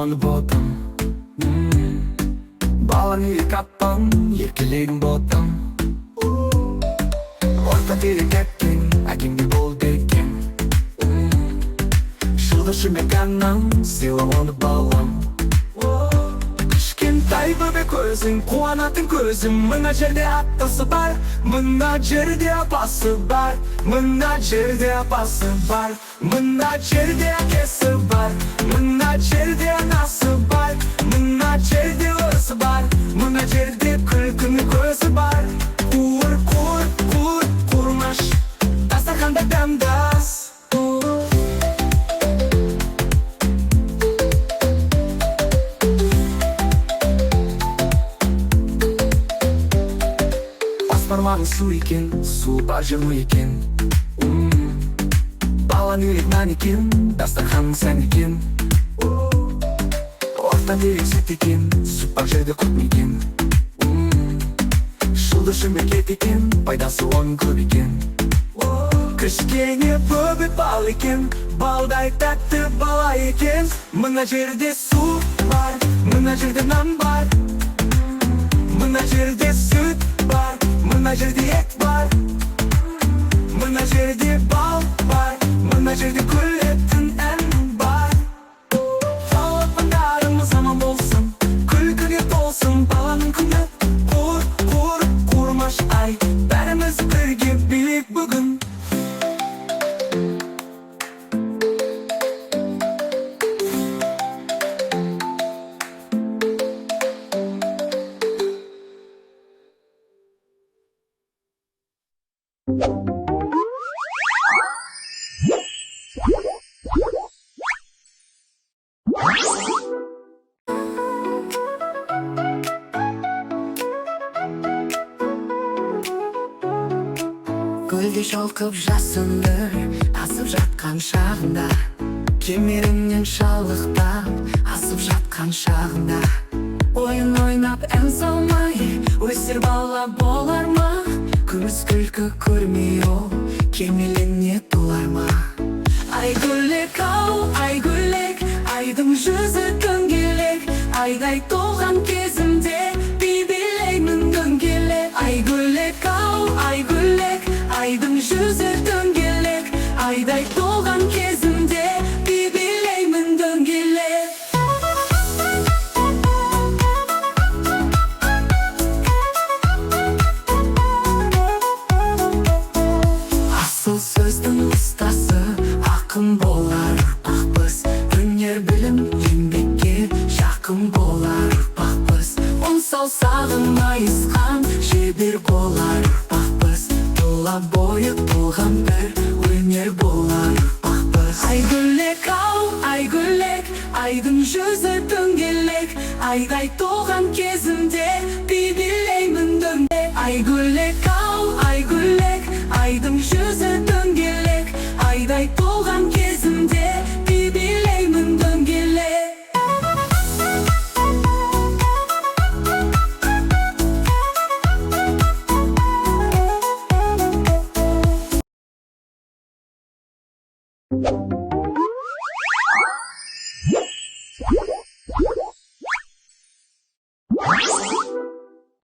Оны ботам. Баланы екі апам, еркелеген ботам. Орта терек әкең, әкеңде болды екен. Жылды шүмек анам, сыйла оны, балам. Кішкентай бөбек өзің, қуанатын көзім. Мына жерде атасы бар, мына жерде апасы бар. Мына жерде апасы бар, мына жерде әкесі бар. Мына жерде анасы бар, мына жерде өзі бар. Мына жерде күлкінің көзі бар. Қуыр, қуыр, қуыр, қуырмаш. Дастарханда дәмді ас. Бас бармағың су екен, су бар жер екен. Баланың үйрек нан екен, дастарханың сән екен. Орта терек сүт екен, сүт бар жерде құт екен. Шылды шүмек ет екен, пайдасы оның көп екен. Кішкене бөбек бал екен, балдай тәтті бала екен. Мына жерде су бар, мына жерде нан бар. Мына жерде сүт бар, мына жерде ет бар. Мына жерде бал бар, мына жерде күлетін ән бар. Балапандарымыз аман болсын, күлкіге толсын баланың күні. Қуыр, қуыр, қуырмаш ай, бәріміз бірге билейік бүгін. Көлде шалқып жас өмір асып жатқан шағында, кемеріңнен шалықтап асып жатқан шағында, ойын ойнап, ән салмай өсер бала болар ма? Күміс күлкі көрмей ол кемеліне толар ма? Айгүлек ау, айгүлек, айдың жүзі дөңгелек, айдай толған кезімде би билеймін дөңгелек. Айгүлек ау, айгүлек, айдың жүзі дөңгелек, айдай толған кезімде би билеймін дөңгелек. Асыл сөздің ұстасы ақын болар ұрпақпыз, өнер, білім, еңбекке жақын болар ұрпақпыз. Он саусағы майысқан шебер болар ұрпақпыз, тұла бойы толған бір өнер болар ұрпақпыз. Айгүлек ау, айгүлек, айдың жүзі дөңгелек, айдай толған кезімде би билеймін дөңгелек. Айгүлек ау, айгүлек, айдың жүзі дөңгелек, айдай толған кезімде би билеймін дөңгелек.